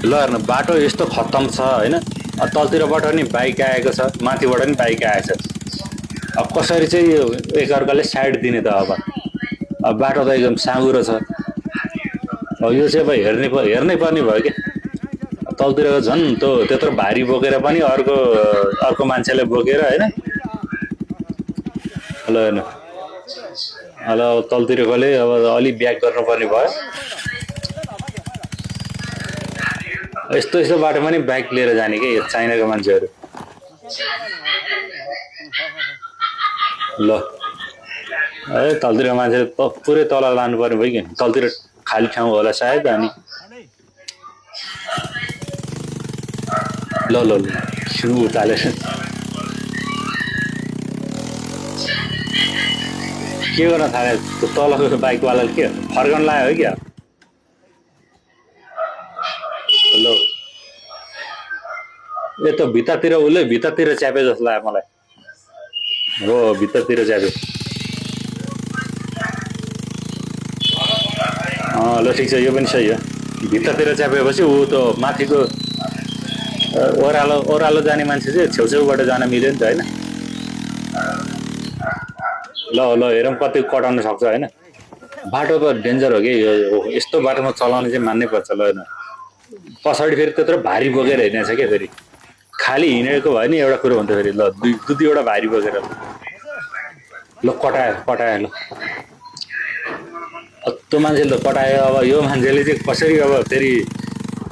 ल हेर्नु बाटो यस्तो खत्तम छ होइन। तलतिरबाट नि बाइक आएको छ, माथिबाट नि बाइक आएछ। अब कसरी चाहिँ यो एकअर्काले साइड दिने त अब बाटो त एकदम साँगुरो छ। अब यो चाहिँ अब हेर्नै पर्ने भयो कि तलतिर झन् त्यो त्यत्रो भारी बोकेर पनि अर्को अर्को मान्छेले बोकेर होइन। हेलो हेर्नु हेलो तलतिरकोले अब अलि ब्याक गर्नुपर्ने भयो। यस्तो यस्तो बाटो पनि बाइक लिएर जाने कि चाइनाको मान्छेहरू। ल तलतिर मान्छे पुरै तल लानु पर्ने भयो कि तलतिर खाली ठाउँ होला सायद। अनि ल ल ल उताले के गर्न थाले तलको बाइकवालाले के फर्कन लाग्यो हो क्या। ल ए त भित्तातिर उसले भित्तातिर च्यापे जस्तो लाग्यो मलाई। हो भित्तातिर च्याप्यो। ल ठिक छ यो पनि सही हो। भित्तातिर च्यापेपछि ऊ त माथिको ओह्रालो ओह्रालो जाने मान्छे चाहिँ छेउछेउबाट जान मिल्यो नि त होइन। ल ल हेरौँ कति कटाउन सक्छ होइन। बाटो त डेन्जर हो कि यो यस्तो बाटोमा चलाउने चाहिँ मान्नै पर्छ। ल होइन पछाडि फेरि त्यत्रो भारी बोकेर हिँडेको छ क्या। फेरि खाली हिँडेको भयो नि एउटा कुरो हुन्थ्यो फेरि। ल दुईवटा भारी बोकेर ल कटायो कटायो। ल त्यो मान्छेले त कटायो। अब यो मान्छेले चाहिँ कसरी अब फेरि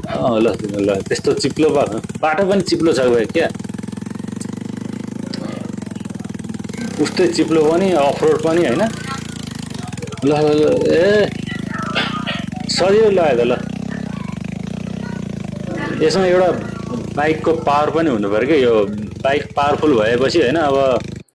ल ल त्यस्तो चिप्लो बाटो पनि चिप्लो छ भाइ क्या। उस्तै चिप्लो पनि अफरोड पनि होइन। ल ल ए सजिलो लाग्यो त। ल यसमा एउटा बाइकको पावर पनि हुनु पर्यो कि। यो बाइक पावरफुल भएपछि होइन अब